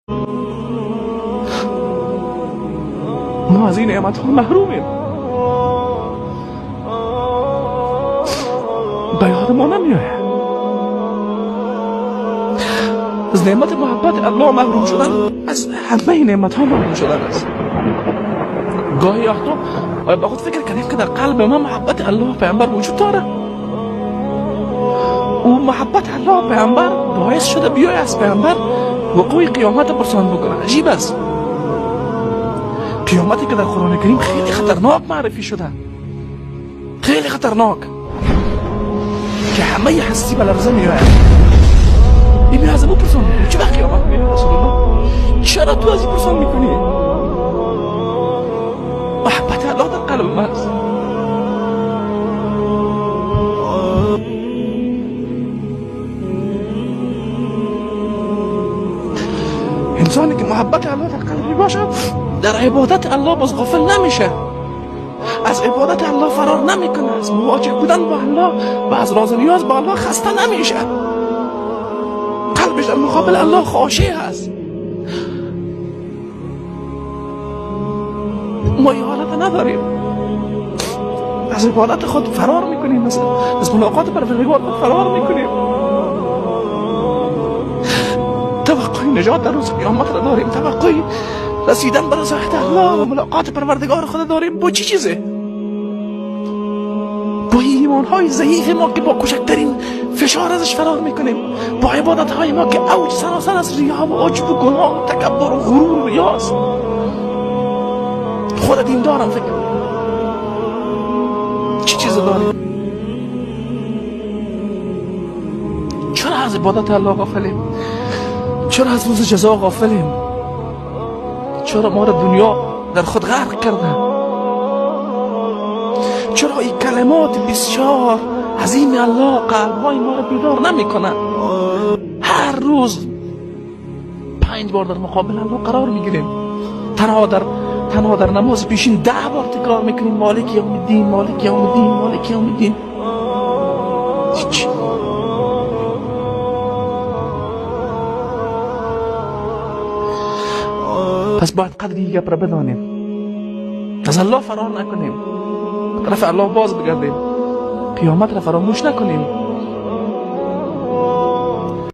ما از این نعمت ها محرومیم. به یاد ما نمیآید. از نعمت محبت الله محروم شدن، از همه نعمت ها محروم شدن است. گاهی وقتا آیا با خود فکر کردیم که در قلب ما محبت الله پیامبر وجود داره؟ او محبت الله پیامبر باعث شده بیای از پیامبر وقوع قیامت پرسان بکنه. عجیب است. قیامتی که در قرآن کریم خیلی خطرناک معرفی شده، خیلی خطرناک، که همه هستی به لرزه میآید. این از او پرسان میکنه چه وقت قیامت میآید رسول الله؟ چرا تو از این پرسان میکنی؟ محبت الله در قلب من است. انسانی که محبت الله در قلبی باشد در عبادت الله باز غافل نمیشه، از عبادت الله فرار نمیکنه، از مواجه بودن با الله و از راز و نیاز با الله خسته نمیشه. قلبش در مقابل الله خاشع است. ما این حالت نداریم. از عبادت خود فرار میکنیم، از ملاقات پروردگار خود فرار میکنیم. توقع نجات در روز قیامت را داریم، توقع رسیدن به رضایت الله و ملاقات پروردگار خود داریم. با چی چیزه؟ با ایمان های ضعیف ما که با کوچکترین فشار ازش فرار میکنیم، با عبادت های ما که اوج سراسر از ریا و عجب و گناه و تکبر و غرور و ریاست. خود دین دارم فکر چی چیز داریم؟ چرا از عبادت الله غافلیم؟ چرا از روز جزا غافلیم؟ چرا ما را دنیا در خود غرق کرده؟ چرا این کلمات بسیار عظیم الله قلبهای ما را بیدار نمیکنه؟ هر روز 5 بار در مقابل الله قرار میگیریم. تنها در نماز پیشین 10 بار تکرار میکنیم مالک یوم الدین، مالک یوم الدین، مالک یوم الدین. هیچ. پس باید قدر این گپ را بدانیم، از الله فرار نکنیم، طرف الله باز بگردیم، قیامت را فراموش نکنیم.